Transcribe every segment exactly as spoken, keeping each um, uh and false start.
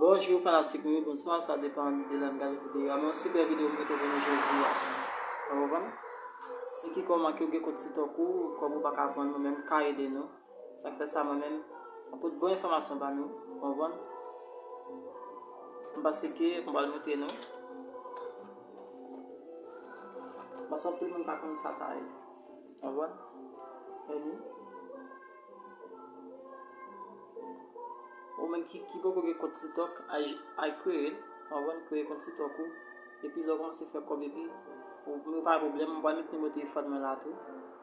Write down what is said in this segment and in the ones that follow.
Bonjou fanatik mwen yo, bonswa, sa depann de lè n gade videyo a. Men yon sipè videyo m pote pou nou jodi a. Ou konprann? Se ki kòman ke w gen kont TikTok ou, kòb ou pa ka pran, mwen menm m ka ede nou. Sa k fè sa mwen menm, mwen pot bon enfòmasyon ba nou, ou konprann? M panse ke m pral montre nou. M panse anpil moun ka konn sa sa ye. Ou konprann? Annie. Ou menm ki, ki poko gen kont TikTok, al, al kreye l, ou konprann, kreye kont TikTok ou, epi lè w kòmanse fè kòb, epi ou, ou pa gen pwoblèm, mwen pral met nimewo telefòn mwen la tou,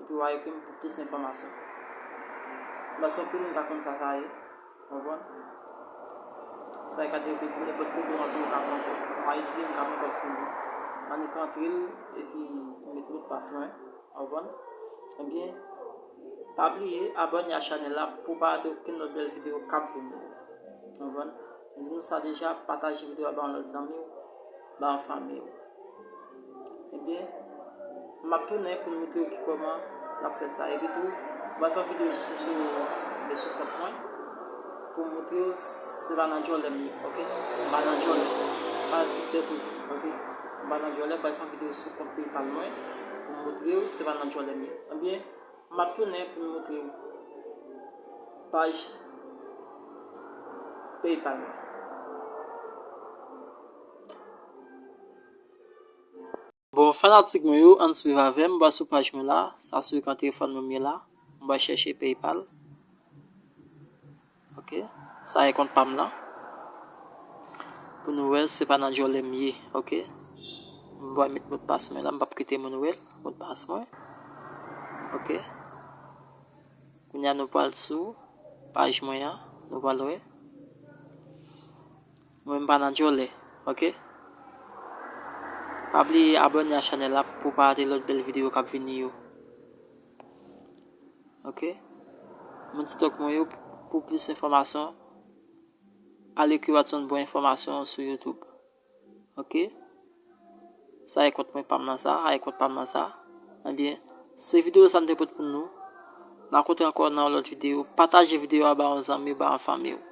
epi w a ekri m pou plis enfòmasyon. M panse anpil moun ka konn sa sa ye, ou konprann? Sa e ka te repete nenpòt kote w antre, ou ka pran kòb. Ou Ayiti, ou ka pran kòb sou li. Annik antre l, epi ou met modpas mwen. Ou konprann? Ebyen, pa bliye abòne a chanèl la pou w pa rate okenn lòt bèl videyo k ap vini. Ou konprann? M di nou sa deja, pataje videyo a ba yon lòt zanmi w, ba yon fanmi w. Ebyen, m ap tounen pou m montre w ki kòman n ap fè sa. Epi tou, m pral fè yon videyo sou, sou, sou kont mwen. Pou m montre w, se pa nan djòlè m ye, oke? M pa nan djòlè. M pa nan djòlè, m pral fè yon videyo sou kont PayPal mwen, pou m montre w, se pa nan djòlè m ye. Ebyen, m ap tounen pou m montre w paj PayPal mwen. Bon, fanatik mwen yo, ann swiv avè m, m pral sou paj mwen la, sa sou ekran telefòn mwen m ye la, m pral chèche PayPal. Oke, sa e kont pa m lan. Pou nou wè, se pa nan djòlè m ye, oke. M pral met modpas mwen la, m p ap kite moun wè l, modpas mwen. Oke. Kounye a nou pral sou paj mwen an, nou pral wè. Mwen m pa nan djòlè, oke? Pa bliye abòne a chanèl la pou w pa rate lòt bèl videyo k ap vini yo. Oke? Moun TikTok mwen yo, pou plis enfòmasyon, al ekri Watson bon enfòmasyon sou YouTube. Oke? Sa e kont mwen pa m nan sa, sa e kont pa m nan sa. Ebyen, se videyo sa n te pote pou nou. N a kontre ankò nan yon lòt videyo. Pataje videyo a ba yon zanmi w, ba yon fanmi w.